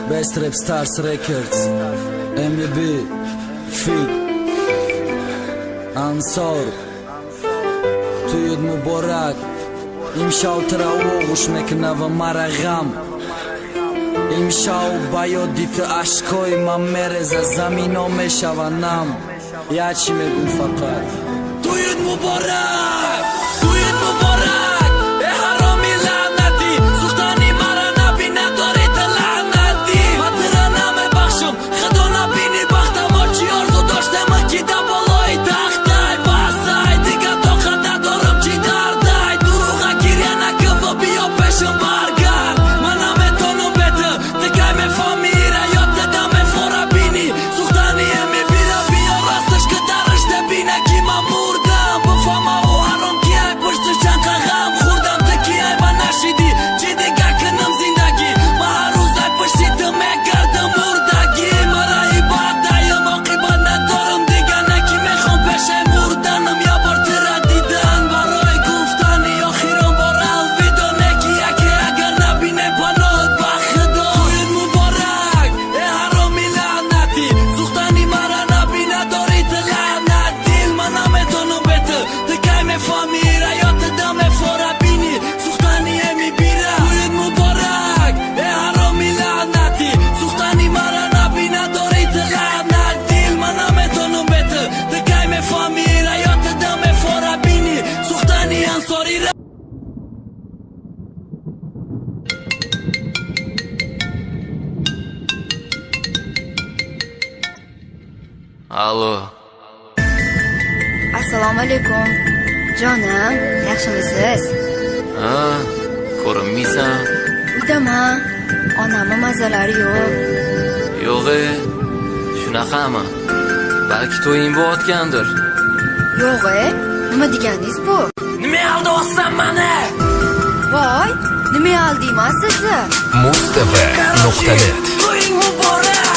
Best Rap Stars Records, MEB feat Ansor. Туюд муборак. Имшав тра оғӯш мекуна ва мара ғам. Имшав ба ёди ту ашкҳои ман мереза, замино мешава нам. Я чӣ мегум? Фақат туюд муборак, туюд муборак. Э, ҳароми лаънатӣ, сӯхтани мара набина, дори ту лаънатӣ. Ман тура намебахшам, худо набини бахтамо. Чӣ орзу доштем, ки да болои тахтай. Басай, дига тоқат надорам, чӣ дардай. Дурӯға гиря накува, биё пешам, баргард. Ман наметонам бе ту. Ту кай мефаҳмӣ ира? Ёд тада мефора бинӣ сӯхтани мебира. Биё росташ, ки дарашта бина, ки ман мурдам. Бифаҳма, ӯ ҳаром ки ай пушташ чанқа ғам хӯрдам. Ту ки ай ба нашидӣ, чӣ дига кунам зиндагӣ? Ман ҳар рӯз ай пушти ту мегардам мурдагӣ. Мара ибадаям оқибат надорам дига, не ки мехом пешаи мурданам. Я бор тура дидан барои гуфтани охирон бор алвидо, не ки яке агар набине, паноҳат ба худо. Туюд муборак, э ҳароми лаънатӣ, сӯхтани мара набина, дори ту лаънат. Дил, ман наметонам бе ту. Ту кай мефаҳмӣ ира? Ёд туда мефора бинӣ сӯхтани мебира. Туюд муборак, э ҳароми лаънатӣ, сӯхтани мара набина, дори ту лаънат. Дил, ман наметонам бе ту. Ту кай мефаҳмӣ ира? Ёд туда мефора бинӣ сӯхтани Ансорира. Allo. Assalomu alaykum, jonim, yaxshimisiz? Ha, ko'rinmaysan. Uydaman, onamni mazalari yo'q. Yo'q, e, shunaqami? Balki to'ying bo'layotgandir. Yo'q e, nima deganingiz bu? Nima aldayapsan mani? Voy, nima aldiyman sizni? muztv.net. To'ying muborak.